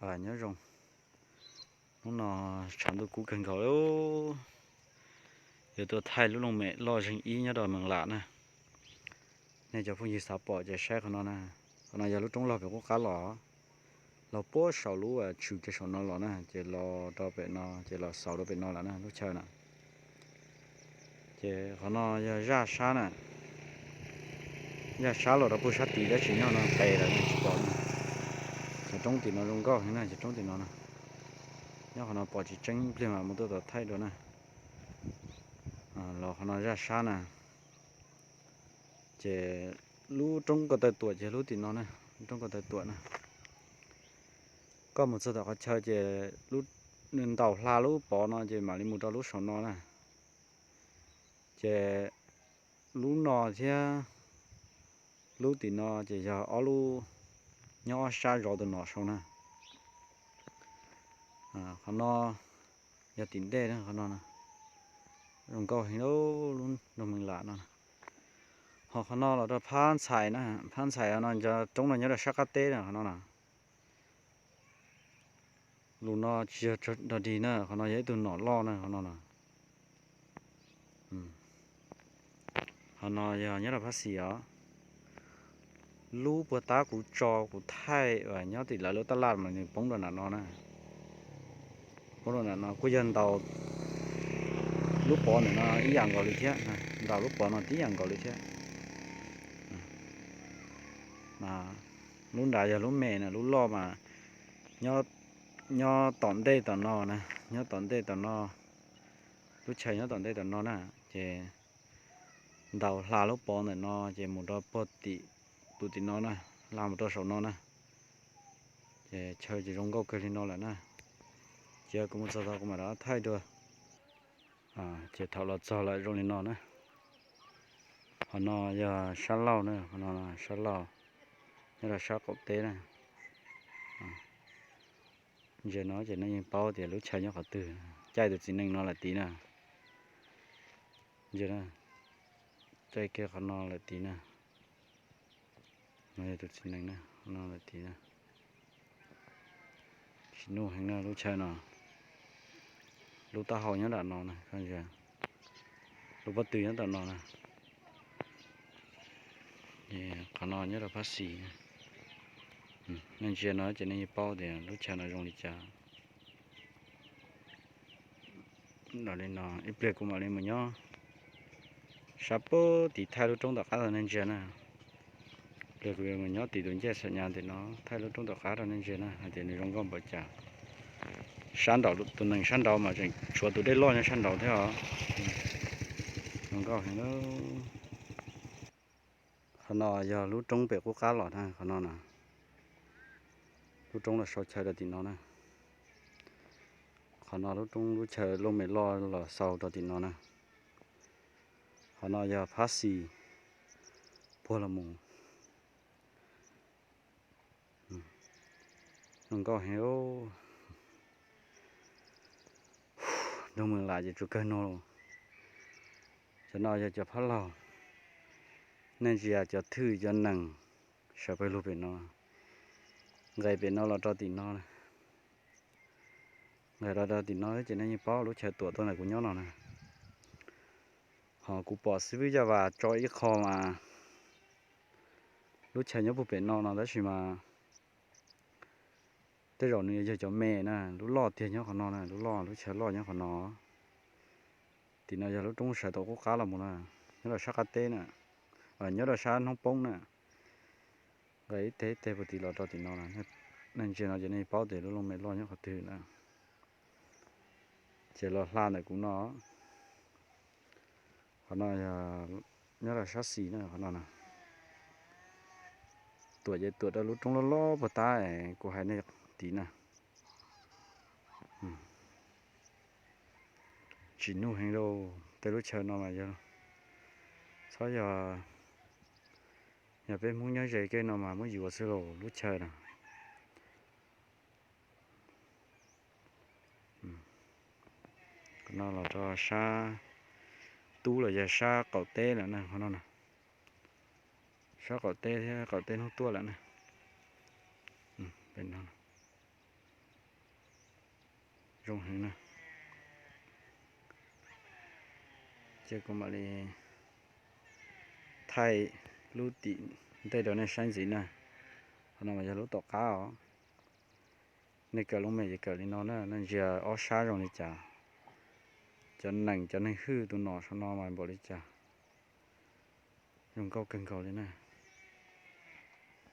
Nyob zoo, hnub no tshav ntuj kub kawg nkaus li. Yuav tuaj thaij lub looj mem loj zeeg ib nyob rau Mees Lam na. Nej cov phooj ywg xav pom ces saib qhov no na. Qhov no yog lub roob log pem qub qab los, los puag saum lub tshwm kiag saum no los na, ces los rau pem no ces los xaus rau pem no lawm na lub chaw na. Ces qhov no yog zaj sab na, zaj sab los rau puag sab tid tab sis nyob no qes lawm tsis pom. Cov roob tim no zoo nkauj heev na, cov roob tim no na. Nyob qhov no pom tsis tseeb ib pliag mas mus tuaj tom thaij dua na. Los qhov no zaj sab na. Ces lub roob ko taw tuam ces lub tim no na, lub roob ko taw tuam na. Koj mus txog tom qhov chaw ces lub, nws ntaus hla lub pov no ces mam li mus rau lub saum no na. Ces lub no thiab lub tim no ces yog ob lub nyob ob sab zov tus nom sau na. Qhov no yog tim ntej na, qhov no zoo nkauj heev lub nroog Mees Lam no. Ho qhov no los rau Phab Ntxhais na, Phab Ntxhais no cov roob no nyob rau sab qab teb na qhov no na. Lus no tsis yog dog dig na, qhov no yog ib tug nom loj na qhov no na. Qhov no yog nyob rau Phab Xis os. Lub puag ta kuv tso kuv thaij uas nyob tim lawv lub tab laj mas nws poob rau nram no na. Poob rau nram no kuj yog ntaus lub pov ntawm no ib yam nkaus li thiab, ntaus lub pov no tib yam nkaus li thiab. Lub nrad yog lub me na, lub loj mas nyob tom ntej tom no na, nyob tom ntej tom no, lub chaw nyob tom ntej tom no na, ces ntaus hla lub pov ntawm no ces mus rau puag tim, tus tim no na, hla mus rau saum no na. Ces chaw ces zoo nkauj kawg li no lawm na. Cia kuv mus txog tod kuv mam rov thaij dua. Ces thaum los txog lawm zoo li no na. Qhov no yog sab laug na, qhov no sab laug nyob rau sab qaum teb na. Ntsia no ces nej yeej paub tias lub chaw nyob qhov twg, caij tus txiv neej no lawm tid na. Ntsia, caij kiag qhov no lawm tid na. No yog tus txiv neej na, qhov no lawm tid na. Tsis nuj heev na lub chaw no. Lub taub hau nyob nram no na, lub pob tw nyob tom no na. Qhov no nyob rau Phab Xis. Nej ntsia no ces nej yeej paub tias lub chaw no zoo li cas. Li no ib pliag kuv mam li mus nyob sab puag tim thaij lub roob tom qab rau nej ntsia na. Ib pliag kuv yuav mus nyob tim tus ncej xam nyas tim no thaij lub roob tom qab rau nej ntsia na hais tias nws zoo nkauj npaum cas. Sab nraud, tus nees sab nraud mas tseem tshuav tus dej loj nyob sab nraud thiab os. Zoo nkauj heev. Qhov no yog lub roob pem qub qab los na, qhov no na. Lub roob los sau chaw rau tim no na. Qhov no lub roob lub chaw looj mem loj los sau rau tim no na. Qhov no yog Phab Xis puag los mus. Zoo nkauj heev. Nroog Mees Lam ces tsuas kawg no. Cov no yog cov phab laug. Nej ntsia cov thwj cov nees sawv pawg lug pem no, nqes pem no los rau tim no. Nqes los rau tim no ces nej yeej paub lub chaw tuam tuaj ntawm kuv nyob no na. Ho kuv pom xib fwb Yaj Vas tso ib qho mas lub chaw nyob puag pem no no tab sis mas tej zaum nws yog cov me na, lub loj tiag nyob qhov no na, lub loj lub chaw loj nyob qhov no. Tim no yog lub roob sawv tau qub qab los mus na, nyob rau sab qab teb na, nyob rau sab hnub poob na. Nqes ib teg ib teg puag tim los rau tim no na, nej ntsia no ces nej paub tias lub looj mem loj nyob qhov twg na. Ces los hla ntawm kuv no. Qhov no yog nyob rau sab xis na, qhov no na. Tuam ces tuam rau lub roob loj loj puag ta kuv hais nej tid na. Tsis nuj heev lauj, tej lub chaw no mas yog txhob yog, yog peb Hmoob nyob ze kiag no mas muab yuav xwb lauj lub chaw no. Qhov no los rau sab tub los yog sab qaum teb lawm na, qhov no na. Sab qaum teb thiab qaum teb hnub tuaj lawm na. Pem no. Zoo heev na. Ces kuv mam li thaij lub tim ntej rau nej saib ntxiv na. Qhov no mas yog lub tom qab os. Nej kawm lub me ces kawm li no na, nej ntsia ob sab zoo li cas. Cov nees cov neeg hwj tus nom saum no mas npaum li cas. Zoo nkauj kawg nkaus li na.